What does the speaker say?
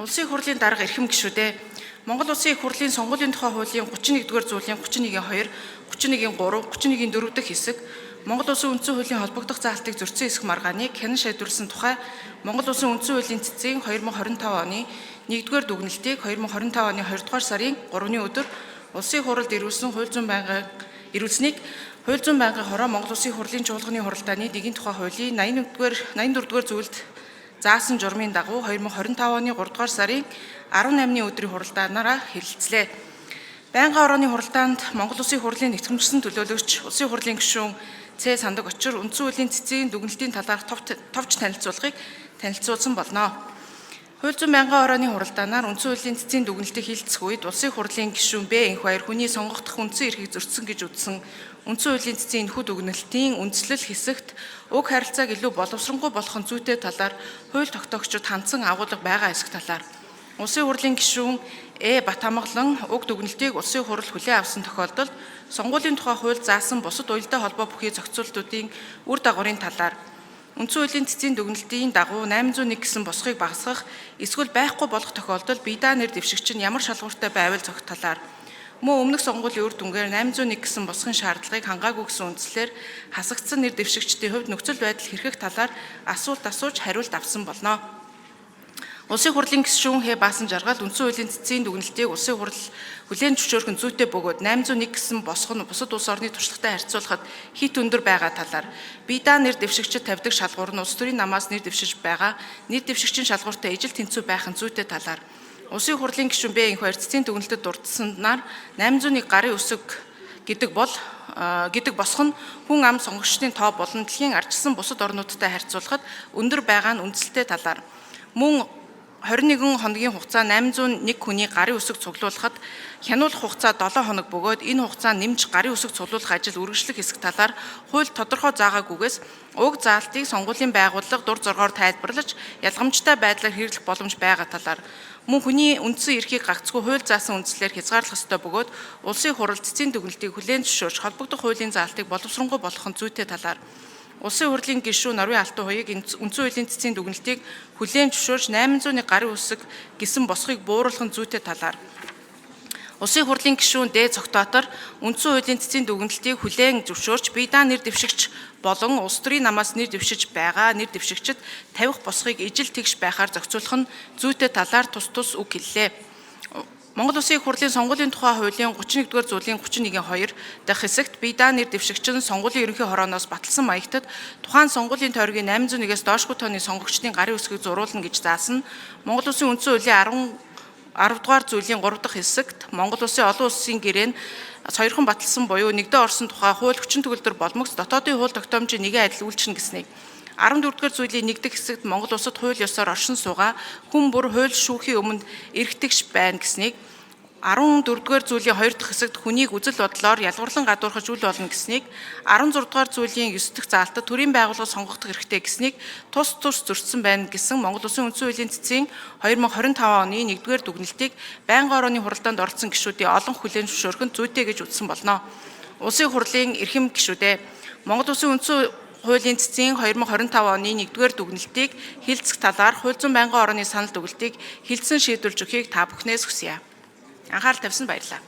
Улсын их хурлын дарга эрхэм гишүүдээ, Монгол Улсын их хурлын сонгуулийн тухай хуулийн 31-р зүйлийн 31-ийн 2, 31-ийн 3, 31-ийн 4 дэх хэсэг, Монгол Улсын үндсэн хуулийн холбогдох заалтыг зөрчсөн хэсэг маргааныг хянан шийдвэрлэсэн тухай Монгол Улсын үндсэн хуулийн цэцгийн 2025 оны 1-р дүгнэлтийг 2025 оны 2-р сарын 3-ны өдөр Улсын хурлд ирүүлсэн хууль зүйн байнгын ирүүлснийг хууль зүйн байнгын хороо Монгол Улсын хурлын чуулганы хуралдааны нэгэн тухай хуулийн 81-р 84-р зүйлд заасан журмын дагуу 2025 оны 3 дугаар сарын 18-ны өдрийн хуралдаанаараа хэлэлцлээ. Байнгын орооны хуралдаанд Монгол Улсын хурлын нэтгэмжсэн төлөөлөгч, Улсын хурлын гишүүн Ц Сандаг Очир үндсэн хуулийн цэцгийн дүгнэлтийн талаарх товч танилцуулгыг танилцуулсан болно. Хууль зүйн байнгын орооны хуралдаанаар үндсэн хуулийн цэцгийн дүгнэлтийг хилцэх үед Улсын хурлын гишүүн Б Энхбаяр хүний сонгогдох үндсэн эрхийг зөрчсөн гэж үзсэн үндсэн хуулийн цэцгийн энэхүү дүгнэлтийн үндслэл хэсэгт уг харилцааг илүү боловсронгуй болох нь зүйтэй талаар хууль тогтоогчид хандсан агуулга байгаа хэсэг талаар Улсын хурлын гишүүн Э Батамгалан уг дүгнэлтийг Улсын хурал хүлээн авсан тохиолдолд сонгуулийн тухай хууль заасан бусад уялдаа холбоо бүхий зохицуултуудын үр дагаврын талаар үндсэн хуулийн цэцгийн дүгнэлтийн дагуу 801 гэсэн босхийг багасгах эсвэл байхгүй болох тохиолдолд бие даан нэр дэвшигч нь ямар шалгууртай байвал зохих талаар мөн өмнөх сонгуулийн үр дүнгээр 801 гэсэн босхын шаардлагыг хангаагүй гэсэн үндслээр хасагдсан нэр дэвшигчдийн хувьд нөхцөл байдал хэрхэх талаар асуулт асууж хариулт авсан болно. Улсын хурлын гишүүн Хэ Баасан Жаргал үндсэн хуулийн цэцгийн дүгнэлтийг Улсын хурал хүлээн зөвшөөрөх нь зүйтэй бөгөөд 801 гэсэн босго нь бусад улс орны туршлагатай харьцуулахад хэт өндөр байгаа талаар бие даан нэр дэвшигчид тавьдаг шалгуур нь улс төрийн намаас нэр дэвшиж байгаа нэр дэвшигчийн шалгууртай ижил тэнцүү байх нь зүйтэй талаар Улсын хурлын гишүүн Б Энхбаяр цэцгийн дүгнэлтэд дурдсанаар 801 гарын үсэг гэдэг бол гэдэг босго нь хүн ам сонгогчдын тоо болон дэлхийн ардчилсан бусад орнуудтай харьцуулахад өндөр байгаа нь үндсэлтэй талаар мөн 21 хоногийн хугацаа 801 хүний гарын үсэг цуглуулахад хянуулах хугацаа 7 хоног бөгөөд энэ хугацаанд нэмж гарын үсэг цуглуулах ажил үргэлжлэх хэсэг талаар хууль тодорхой заагаагүйгээс уг заалтыг сонгуулийн байгууллага дур зоргоор тайлбарлаж ялгамжтай байдлаар хэрэглэх боломж байгаа талаар мөн хүний үндсэн эрхийг гагцхүү хууль заасан үндслээр хязгаарлах ёстой бөгөөд Улсын хурал цэцгийн дүгнэлтийг хүлээн зөвшөөрч холбогдох хуулийн заалтыг боловсронгуй болгох нь зүйтэй талаар Улсын хурлын гишүүн Норвын Алтан хуйг үндсэн хуулийн цэцгийн дүгнэлтийг хүлээн зөвшөөрч 801 гарын үсэг гэсэн босхийг бууруулах нь зүйтэй талаар Улсын хурлын гишүүн Д Цогтоотор үндсэн хуулийн цэцгийн дүгнэлтийг хүлээн зөвшөөрч бие даан нэр дэвшигч болон улс төрийн намаас нэр дэвшиж байгаа нэр дэвшигчид тавих босхийг ижил тэгш байхаар зохицуулах нь зүйтэй талаар тус тус үг хэллээ. Монгол Улсын их хурлын сонгуулийн тухай хуулийн 31-р зүйлийн 31-ийн 2 дахь хэсэгт бие даан нэр дэвшигч нь сонгуулийн ерөнхий хорооноос баталсан маягтад тухайн сонгуулийн тойргийн 801-ээс доошгүй тооны сонгогчдын гарын үсгийг зуруулна гэж заасан. Монгол Улсын үндсэн хуулийн 10 дугаар зүйлийн 3 дахь хэсэгт Монгол Улсын олон улсын гэрээ нь сойрхон баталсан буюу нэгдээ орсон тухай хууль хүчин төгөлдөр болмогц дотоодын хууль тогтоомжийн нэгэн адил үйлчилнэ гэснийг 14-р зүйлийн 1 дэх хэсэгт Монгол улсад хууль ёсоор оршин суугаа хүн бүр хууль шүүхийн өмнө эрхтгш байна гэснийг 14-р зүйлийн 2 дахь хэсэгт хүнийг үзэл бодлоор ялгуурлан гадуурхаж үл болно гэснийг 16-р зүйлийн 9 дахь заалтад төрийн байгууллага сонгогдох эрхтэй гэснийг тус тус зөрчсөн байна гэсэн Монгол Улсын үндсэн хуулийн цэцгийн 2025 оны 1-р дүгнэлтийг байнгын орооны хуралдаанд оролцсон гишүүдийн олон хүлээн зөвшөөрөх нь зүйтэй гэж үзсэн болно. Улсын хурлын эрхэм гишүүдээ, Монгол Улсын үндсэн хуулийн цэцгийн 2025 оны 1-р дүгнэлтийг хилцэх талаар хууль зүйн байнгын орооны санал дүгэлтийг хилцэн шийдвэрлэж өгөхийг та бүхнээс хүсье. Анхаарал тавьсанд баярлалаа.